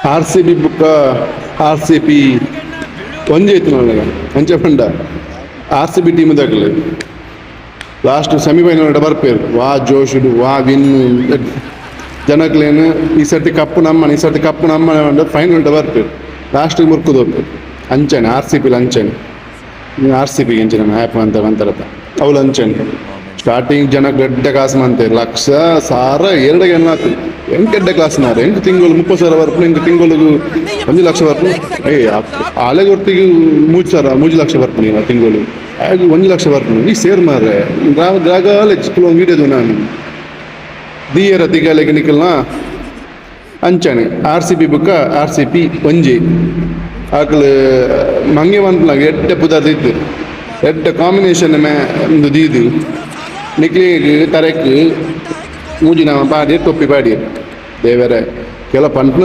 ಆರ್ C B ಬುಕ್ಕ ಆರ್ C P ಒಂಜಿ ಇತ್ತು. ಅಂಚ ಪಂಡ ಆರ್ ಸಿ ಬಿ ಟೀಮ್ ದಕ್ಲೆ ಲಾಸ್ಟ್ ಸೆಮಿಫೈನಲ್ ಬರ್ಪೇರು. ವಾ ಜೋಶುಡು ವಾ ವಿನ್ ಜನಕ್ಲೇನು ಈ ಸರ್ತಿ ಕಪ್ಪು ನಮ್ಮನೆ, ಈ ಸರ್ತಿ ಕಪ್ಪು ನಮ್ಮನೆ. ಫೈನಲ್ ಬರ್ಪೇರು, ಲಾಸ್ಟ್ ಮುರ್ಕುದು ಹೋಗ್ಪೇರು. ಅಂಚನೆ ಆರ್ ಸಿ ಪಿ ಅಂಚನೆ. ಆರ್ ಸಿ ಪಿ ಅಂಚನೆ ಹ್ಯಾಪ್ ಅಂತ ಅಂತಾರತ್ತ. ಅವಳು ಅಂಚನೆ ಸ್ಟಾರ್ಟಿಂಗ್ ಜನಕ್ಕೆ ದೊಡ್ಡ ಕಾಸು ಮಂತೆ, ಲಕ್ಷ ಸಾರ ಎರಡು ಎಣ್ಣಾತು. ಎಂಕ್ ಎಡ್ಡೆ ಕ್ಲಾಸ್ ನಾರ, ಎಂಕ್ ತಿಂಗಳು 30,000 ಬರ್ಪುನು, ಎಂಕ್ ತಿಂಗಳಿಗೆ 1 ಲಕ್ಷ ಬರ್ಪುನು. ಏಯ್, ಆಲೆ ಗೊತ್ತಿಗೆ 3,000, 3 ಲಕ್ಷ ಬರ್ಪುನು ತಿಂಗಳು, ಆಗ 1 ಲಕ್ಷ ಬರ್ಪುನು. ಈ ಸೇರ್ ಮಾರ್ರೆ ಗ್ರಾಗಾಲೆ ವಿಡಿಯೋದು ನಾನು ದಿಯರ ತಿಗಲೆಗೆ ನಿಕಲ್ನ. ಅಂಚನೆ ಆರ್ ಸಿ ಬಿ ಬುಕ್ಕ ಆರ್ ಸಿ ಪಿ ಒಂಜಿ. ಆಕಲ್ ಮಂಗೆ ಮನ್ಪುನಾಗ ಎಡ್ಡೆ ಪುದರ್ ಇತ್ತು, ಎಡ್ಡೆ ಕಾಂಬಿನೇಷನ್ ಮೇ ಒಂದು ದೀದು. ನಿಕ್ಲಿಗ್ ತರೆಕ್ ಮೂಜಿನ ಪಾಡಿ, ಟೊಪ್ಪಿ ಪಾಡಿ. ದೇವರೇ, ಕೆಲ ಪಂಟ್ನ.